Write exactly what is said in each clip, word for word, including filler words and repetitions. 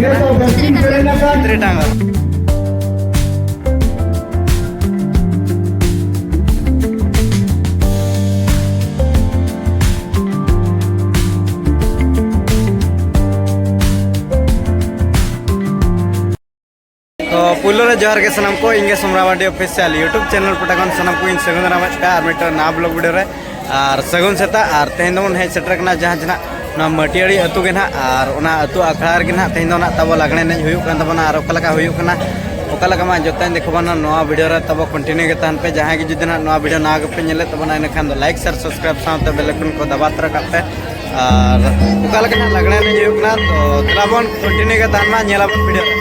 ᱠᱟᱱᱟ᱾ ᱛᱤᱛᱨᱤ ᱰᱟᱸᱜᱟ᱾ ᱛᱚ ᱯᱩᱭᱞᱩ ᱨᱮ ᱡᱚᱦᱟᱨ ᱜᱮ ᱥᱟᱱᱟᱢ ᱠᱚ, ᱤᱧ ᱜᱮ ᱥᱚᱢᱨᱟ ᱢᱟᱨᱰᱤ official YouTube channel ᱯᱟᱦᱴᱟ ᱠᱷᱚᱱ ᱥᱟᱱᱟᱢ ᱠᱚ ᱤᱧ ᱥᱟᱹᱜᱩᱱ ᱫᱟᱨᱟᱢᱮᱫ ᱯᱮᱭᱟ ᱟᱨ ᱢᱤᱫᱴᱟᱝ ᱱᱟᱣᱟ vlog video ᱨᱮ᱾ ᱟᱨ ᱥᱟᱹᱜᱩᱱ ᱥᱮᱛᱟᱜ᱾ ᱟᱨ ᱛᱮᱦᱮᱧ ᱫᱚᱵᱚᱱ ᱦᱮᱡ ᱥᱮᱴᱮᱨ ᱠᱟᱱᱟ ᱡᱟᱦᱟᱸ ᱡᱮ ᱱᱟᱜ ᱱᱚᱣᱟ ᱢᱟᱹᱴᱤᱭᱟᱹᱲᱤ ᱟᱹᱛᱩ ᱜᱮ ᱱᱟᱜ, ᱟᱨ ᱚᱱᱟ ᱟᱹᱛᱩ ᱟᱠᱷᱲᱟ ᱨᱮᱜᱮ ᱱᱟᱜ ᱛᱮᱦᱮᱧ ᱫᱚ ᱱᱟᱜ ᱛᱟᱵᱚ ᱞᱟᱜᱽᱬᱮ ᱮᱱᱮᱡ ᱦᱩᱭᱩᱜ ᱠᱟᱱ ᱛᱟᱵᱚᱱᱟ᱾ ᱟᱨ ᱚᱠᱟ ᱞᱮᱠᱟ ᱦᱩᱭᱩᱜ ᱠᱟᱱᱟ, ᱚᱠᱟ ᱞᱮᱠᱟ ᱢᱟ ᱡᱚᱛᱚᱧ ᱫᱮᱠᱷᱟᱣ ᱵᱚᱱᱟ ᱱᱚᱣᱟ video ᱨᱮ᱾ ᱛᱟᱵᱚ continue ᱜᱮ ᱛᱟᱦᱮᱱ ᱯᱮ᱾ ᱡᱟᱦᱟᱸᱭ ᱜᱮ ᱡᱩᱫᱤ ᱱᱟᱜ ᱱᱚᱣᱟ video ᱱᱟᱣᱟ ᱜᱮᱯᱮ ᱧᱮᱞᱮᱫ ᱛᱟᱵᱚᱱᱟ, ᱤᱱᱟᱹᱠᱷᱟᱱ ᱫᱚ like, share, subscribe ᱥᱟᱶᱛᱮ bell icon ᱠᱚ ᱫᱟᱵᱟ ᱛᱚᱨᱟ ᱠᱟᱜ ᱯᱮ᱾ ᱟᱨ ᱚᱠᱟ ᱞᱮᱠᱟᱱᱟᱜ ᱞᱟᱜᱽᱬᱮ ᱮᱱᱮᱡ ᱦᱩᱭᱩᱜ ᱠᱟᱱᱟ, ᱛᱚ ᱫᱮᱞᱟ ᱵᱚᱱ continue ᱜᱮ ᱛᱟᱦᱮᱱ ᱢᱟ, ᱧᱮᱞ ᱟᱵᱚᱱ video ᱨᱮ᱾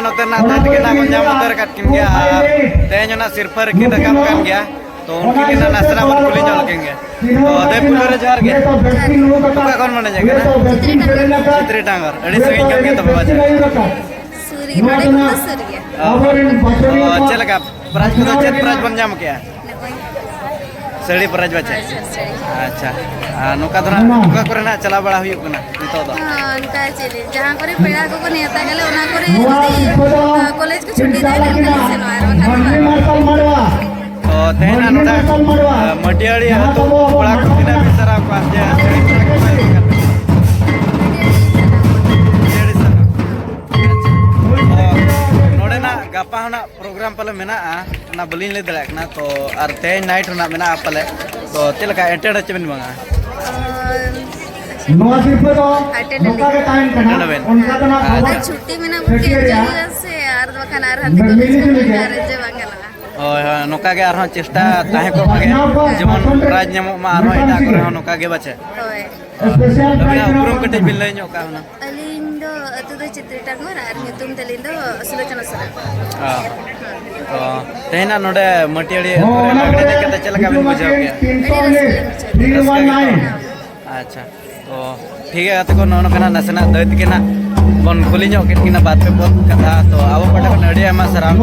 ᱱᱚᱛᱮᱱᱟᱜ ᱫᱟᱹᱭ ᱛᱟᱹᱠᱤᱱ ᱦᱟᱸᱜ ᱵᱚᱱ ᱧᱟᱢ ᱩᱛᱟᱹᱨ ᱟᱠᱟᱫ ᱠᱤᱱ ᱜᱮᱭᱟ ᱟᱨ ᱛᱮᱦᱮᱧ ᱚᱱᱟ ᱥᱤᱨᱯᱟᱹ ᱨᱮᱠᱤᱱ ᱨᱟᱠᱟᱵ ᱟᱠᱟᱱ ᱜᱮᱭᱟ᱾ ᱛᱚ ᱩᱱᱠᱤᱱ ᱜᱮ ᱱᱟᱜ ᱱᱟᱥᱮᱱᱟᱜ ᱵᱚᱱ ᱠᱩᱞᱤ ᱧᱚᱜ ᱞᱮᱠᱤᱱ ᱜᱮ᱾ ᱛᱚ ᱫᱟᱹᱭ ᱯᱩᱭᱞᱩ ᱨᱮ ᱡᱚᱦᱟᱨ ᱜᱮ᱾ ᱚᱠᱟ ᱠᱷᱚᱱ ᱵᱚᱱ ᱮᱱᱮᱡ ᱠᱟᱱᱟ? ᱪᱤᱛᱨᱤ ᱰᱟᱸᱜᱚᱨ᱾ ᱪᱤᱛᱨᱤ ᱰᱟᱸᱜᱚᱨ᱾ ᱟᱹᱰᱤ ᱥᱟᱺᱜᱤᱧ ᱠᱷᱚᱱ ᱜᱮ ᱛᱚᱵᱮ ᱵᱟᱡᱟᱨ᱾ ᱥᱩᱨ ᱜᱮ, ᱱᱚᱰᱮ ᱠᱷᱚᱱ ᱫᱚ ᱥᱩᱨ ᱜᱮᱭᱟ᱾ ᱚ, ᱪᱮᱫ ᱞᱮᱠᱟ ᱯᱨᱟᱭᱤᱡᱽ ᱠᱚᱫᱚ, ᱪᱮᱫ ᱯᱨᱟᱭᱤᱡᱽ ᱵᱚᱱ ᱧᱟᱢ ᱠᱮᱜᱼᱟ? ᱱᱚᱜᱼᱚᱭ᱾ ᱥᱟᱹᱲᱤ ᱯᱨᱟᱭᱤᱡᱽ ᱵᱟᱪᱮ? ᱦᱳᱭ, ᱥᱟᱹᱲᱤ᱾ ᱟᱪᱪᱷᱟ᱾ ᱟᱨ ᱱᱚᱝᱠᱟ ᱫᱚ ᱱᱟᱜ ᱚᱠᱟ ᱠᱚᱨᱮ ᱱᱟᱜ ᱪᱟᱞᱟᱣ ᱵᱟᱲᱟ ᱦᱩᱭᱩᱜ ᱠᱟᱱᱟ ᱱᱤᱛᱚᱜ ᱫᱚ? ᱦᱚᱸ, ᱚᱱᱠᱟ ᱪᱮᱫ ᱞᱟᱹᱭ, ᱡᱟᱦᱟᱸ ᱠᱚᱨᱮ ᱯᱮᱲᱟ ᱠᱚᱠᱚ ᱱᱮᱣᱛᱟ ᱜᱮᱞᱮ, ᱚᱱᱟ ᱠᱚᱨᱮ ᱡᱩᱫᱤ, ᱟ, ᱠᱚᱞᱮᱡᱽ ᱠᱚ ᱪᱷᱩᱴᱤ ᱛᱟᱦᱮᱱ ᱠᱷᱟᱱ ᱥᱮᱱᱚᱜᱼᱟ, ᱟᱨ ᱵᱟᱠᱷᱟᱱ ᱫᱚ ᱵᱟᱝ᱾ ᱛᱚ ᱛᱮᱦᱮᱧ ᱱᱟᱜ ᱱᱚᱰᱮ, ᱟ, ᱢᱟᱹᱴᱤᱭᱟᱹᱲᱤ ᱟᱹᱛᱩ ᱠᱚᱲᱟ ᱠᱚ ᱛᱤᱱᱟᱹᱜ ᱯᱮ ᱥᱟᱨᱦᱟᱣ ᱠᱚᱣᱟ ᱡᱮ ᱥᱟᱹᱲᱤ ᱯᱨᱟᱭᱤᱡᱽ ᱠᱚ ᱮᱢ ᱠᱟᱱᱟ? ᱢᱟᱹᱴᱤᱭᱟᱹᱲᱤ ᱥᱟᱨᱦᱟᱣ᱾ ᱟᱪᱪᱷᱟ᱾ ᱛᱚ ᱱᱚᱰᱮᱱᱟᱜ ᱜᱟᱯᱟ ᱦᱚᱸ ᱱᱟᱜ ᱯᱨᱳᱜᱨᱟᱢ ᱯᱟᱞᱮ ᱢᱮᱱᱟᱜᱼᱟ, ᱚᱱᱟ ᱵᱟᱹᱞᱤᱧ ᱞᱟᱹᱭ ᱫᱟᱲᱮᱭᱟᱜ ᱠᱟᱱᱟ᱾ ᱛᱚ ᱟᱨ ᱛᱮᱦᱮᱧ ᱱᱟᱭᱤᱴ ᱨᱮᱱᱟᱜ ᱢᱮᱱᱟᱜᱼᱟ ᱯᱟᱞᱮ, ᱛᱚ ᱪᱮᱫ ᱞᱮᱠᱟ ᱮᱴᱮᱱᱰ ᱦᱚᱪᱚ ᱵᱮᱱ ᱵᱟᱝᱟ? ᱱᱚᱣᱟ ᱥᱤᱨᱯᱟᱹ ᱫᱚ ᱟᱴᱮᱱ ᱱᱚᱝᱠᱟ ᱜᱮ ᱛᱟᱦᱮᱱ ᱠᱟᱱᱟ, ᱟᱴᱮᱱ ᱟᱵᱮᱱ᱾ ᱚᱱᱠᱟ ᱫᱚ ᱱᱟᱜ ᱟᱫᱚ ᱵᱟᱵᱚᱱ ᱪᱷᱩᱴᱤ ᱢᱮᱱᱟᱜ ᱵᱚᱱ ᱪᱮᱫ ᱪᱮᱫ ᱦᱩᱭᱩᱜᱼᱟ ᱥᱮ, ᱟᱨ ᱵᱟᱠᱷᱟᱱ ᱟᱨ ᱦᱟᱱᱛᱮ ᱠᱚᱞᱮᱡᱽ ᱠᱚ ᱢᱮᱱᱟᱜᱼᱟ, ᱟᱨ ᱡᱮ ᱵᱟᱝ ᱜᱟᱱᱚᱜᱼᱟ᱾ ᱦᱳᱭ, ᱦᱳᱭ, ᱱᱚᱝᱠᱟ ᱜᱮ ᱟᱨᱦᱚᱸ ᱪᱮᱥᱴᱟ ᱛᱟᱦᱮᱸ ᱠᱚᱜ ᱢᱟ ᱜᱮ, ᱡᱮᱢᱚᱱ ᱯᱨᱟᱭᱤᱡᱽ ᱧᱟᱢᱚᱜ ᱢᱟ ᱟᱨᱦᱚᱸ ᱮᱴᱟᱜ ᱠᱚᱨᱮ ᱦᱚᱸ ᱱᱚᱝᱠᱟ ᱜᱮ ᱵᱟᱪᱮ? ᱦᱳᱭ᱾ ᱟᱹᱵᱤᱱᱟᱜ ᱩᱯᱨᱩᱢ ᱠᱟᱹᱴᱤᱡ ᱵᱤᱱ ᱞᱟᱹᱭ ᱧᱚᱜ ᱠᱟᱜ ᱦᱩᱱᱟᱹᱝ᱾ ᱟᱹᱞᱤᱧ ᱫᱚ ᱟᱹᱛᱩ ᱫᱚ ᱪᱤᱛᱨᱤ ᱴᱟᱸᱜᱚᱨ ᱟᱨ ᱧᱩᱛᱩᱢ ᱛᱟᱹᱞᱤᱧ ᱫᱚ ᱥᱩᱞᱳᱪᱚᱱᱟ ᱥᱚᱨᱮᱱ᱾ ᱚ᱾ ᱛᱚ, ᱛᱮᱦᱮᱧᱟᱜ ᱱᱚᱰᱮ ᱢᱟᱹᱴᱤᱭᱟᱹᱲᱤ ᱟᱹᱛᱩ ᱨᱮ ᱞᱟᱜᱽᱲᱮ ᱮᱱᱮᱡ ᱠᱟᱛᱮ ᱪᱮᱫ ᱞᱮᱠᱟ ᱵᱤᱱ ᱵᱩᱡᱷᱟᱹᱣ ᱠᱮᱜᱼᱟ? ᱟᱹᱰᱤ ᱨᱟᱹᱥᱠᱟᱹ ᱞᱤᱧ ᱵᱩᱡᱷᱟᱹᱣ ᱠᱮᱫᱟ᱾ ᱨᱟᱹᱥᱠᱟᱹ ᱜᱮᱛᱚ? ᱟᱪᱪᱷᱟ᱾ ᱛᱚ, ᱴᱷᱤᱠ ᱜᱮᱭᱟ ᱜᱟᱛᱮ ᱠᱚ, ᱱᱚᱜᱼᱚ ᱱᱚᱝᱠᱟᱱᱟᱜ ᱱᱟᱥᱮᱱᱟᱜ ᱫᱟᱹᱭ ᱛᱟᱹᱠᱤᱱᱟᱜ ᱵᱚᱱ ᱠᱩᱞᱤ ᱧᱚᱜ ᱠᱮᱫ ᱠᱤᱱᱟ ᱵᱟᱨ ᱯᱮ ᱯᱚᱫ ᱠᱟᱛᱷᱟ᱾ ᱛᱚ, ᱟᱵᱚ ᱯᱟᱦᱴᱟ ᱠᱷᱚᱱ ᱟᱹᱰᱤ ᱟᱭᱢᱟ ᱥᱟᱨᱦᱟᱣ᱾